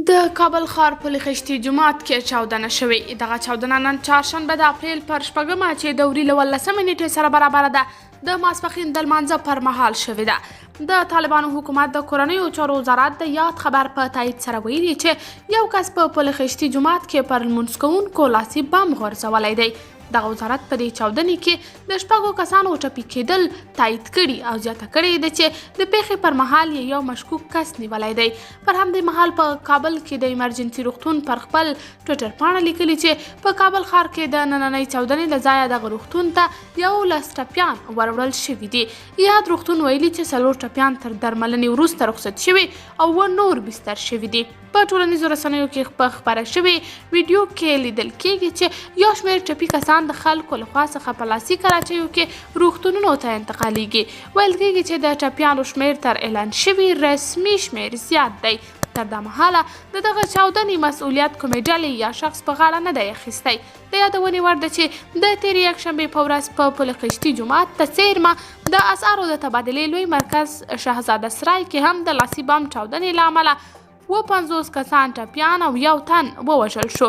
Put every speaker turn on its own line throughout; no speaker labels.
د کابل ښار پل خشتي جومات کې چاودنه شوې. دغه چاودنه نن چهارشنبه د اپریل پر شپږمه چې د وري له ولسمې نېټې سره برابره ده، د ماسپښین د لمانځه پر مهال شوې ده. د طالبانو حکومت د کورنیو چارو وزارت د یاد خبر په تایید سره ویلي چې یو کس په پل خشتي جومات کې پر لمونځ کوونکو لاسي بم غورځولی دی. دغه وزارت په دې چاودنې کې د شپږو کسانو ټپي کېدل تایید کړي او زیاته کړې ده چې د پېښې پر مهال یې یو مشکوک کس نیولی دی. پر همدې مهال په کابل کې د ایمرجنسي روغتون پر خپل ټویټر پاڼه لیکلي چې په کابل ښار کې د نننۍ چاودنې له ځایه دغه روغتون ته 11 ټپیان وروړل شوي دي. یاد روغتون ویلي چې 4 ټپیان تر درملنې وروسته رخصت شوي او 7 نور بستر شوي دي. په ټولنیزو رسنیو کې په خپره شوې ویډیو کې لیدل کیږي چې یو شمېر ټپي کسان د خلکو له خوا څخه په لاسي کراچیو کې روغتونونو ته انتقالیږي. ویل کیږي چې د ټپیانو شمېر تر اعلان شوي رسمي شمېر زیات دی. تر دا مهاله د دغه چاودنې مسؤلیت کومې ډلې یا شخص په غاړه نه دی اخیستی. د یادونې وړ ده چې د تېرې یکشنبې په ورځ په پل قشتي جومات ته څېرمه د اسعارو د تبادلې لوی مرکز شهزاده سرای کې هم د لاسي بم چاودنې له امله 57 کسان ټپیان او یو تن ووژل شو.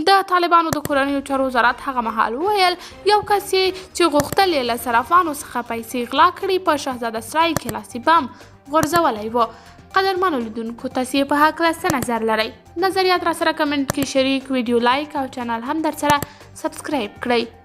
د طالبانو د کورنیو چارو وزارت هغه مهال وویل، یو کس یې چې غوښتل یې له صرافانو څخه پیسې غلا کړي په شهزاده سرای کې لاسي بم غورځولی و. قدرمنو لیدونکو، تاسو یې په هکله څه نظر لرئ؟ نظریات را سره کمنټ کې شریک، ویډیو لایک او چینل هم در سره سبسکرایب کړئ.